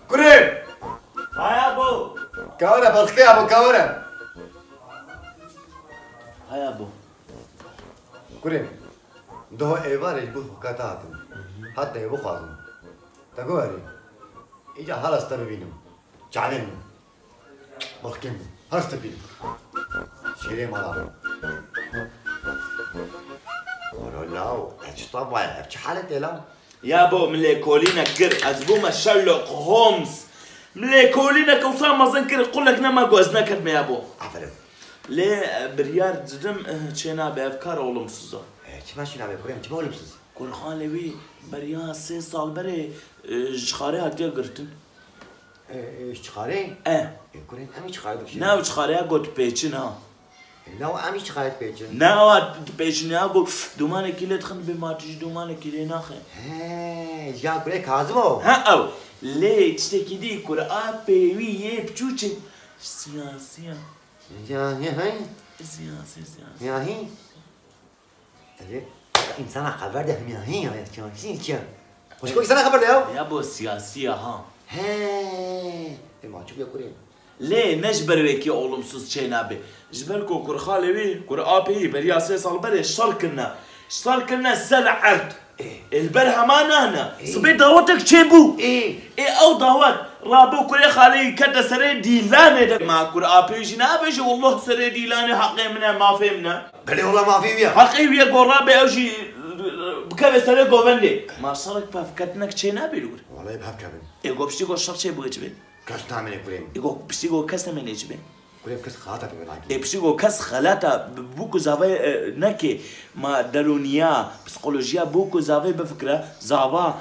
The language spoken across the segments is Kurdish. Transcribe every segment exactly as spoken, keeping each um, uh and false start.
Kurê! Haya bo! Kawere, baskı ya bu, kawere! Haya bo! Kurê, doho êvarê ji bo xwe kata hatim. Hatta ê bixwazim. Te guherî. Îca hala te bibînim. Çavên min. Baskên min. Hala te bibînim. Şêrê mala. Ora law, ev çi tavaya, ev çi haletê law? Yabo, min lêkolînek kir. Ez bûme Sherlock Holmes. Min lêkolînek wisa mezin kir, qulek nema ku ez neketime yabo. Aferin. Lê, e, biryar didim, e, çênabe, ev kar olumsuz e. E, çima çênabe kurê min, çima olumsuz? Kurxan lê wî beriya sê sal berê, e, ji xarê hatiye girtin. E, e, ji xarê? E. E, kurê min, em jî ji xarê dikişînin. Ne, ew ji xarê ya got pêçin ha. Law em jî çiqayet pêçin. Ne, ewa pêçin ya, got, dûmanekî lê dixin, bê ma tu ji dûmanekî lê naxe. He, jiyan kurê Kazim o. Ha, ew. Lê tiştekî dî, kur a pêwî yê piçûçik. Siyasiya. Ya, ya, hey. Siyasi, siyasi. Ya, hey. Erê, însana xeber de hemiya, hey, ya, ya, ya, ya. Xweşik, însana xeber de ya. Ya bo siyasiya ha. He. E, ma çi bê kurê. Lê ne ji ber wekî olumsuz çênabe. Ji ber ku kurxalê wî, kur apê wî beriya sê sal berê şer kirine. Şer kirine ser erd. Ê. Ê, li ber hema nane. Ê. Sibê dawetek çêbû. Ê. Ê, ew dawet rabe û kurê xalê wî kete serê dîlanê de. Ma kur apê wî jî nabêje, "Wallah serê dîlanê heqê min e, mafê min e." Belê, wala mafê wî ye. Heqê wî ye, go rabe ew jî bikeve serê govendê. Ma şerek pevketinek çênabe li wir. Wala ê bi hev kevin. Ê, go piştî go şer çêbû, ê çi bê? Kes namêne kurê min. Ê, go piştî go kes namêne çi bê? Kurê min kes xelata pê nakê. Ê, piştî go kes xelata b-, bû ku zavê, e, neke, ma derûniya, psikolojiya bû ku zavê bifikire, zava,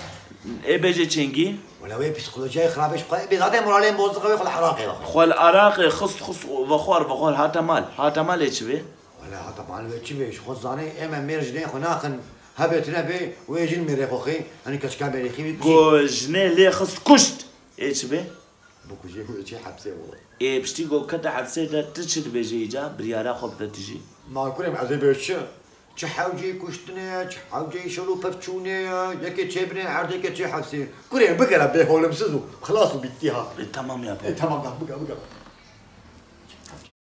ê bêje çêngî? Wala wê psikolojiyayê xirabê ji xwe bê, zaten moralê min bozdiqe wê xwe li Iraqê vexwe. Xwe li Iraqê xist, xist vexwar, vexwar hate mal. Hate mal ê çi bê? Wala hate mal wê çi bê? Ji xwe zanê, ê me mêr jinê xwe naxin, hebê tune bê, wê jin mêrê xwe xê, hani keçika mêrê xê wî kujî. Go jinê lê xist kuşt. Ê çi bê? Bikujê wê çê hepsê wala. Ê, piştî go kete hepsê de tu çi dibêjî îca? Biryara xwe bide tu jî. Ma kurê min, ez ê bêjim çi? Çi hewceyî kuştinê ye, çi hewceyî şer û pevçûnê ye, yekê çê binê erdê, yekê çê hepsê. Kurê min, bigere bê holumsiz û xilas û bittî ha. E, tamam ya. E, tamam da, bigere, bigere.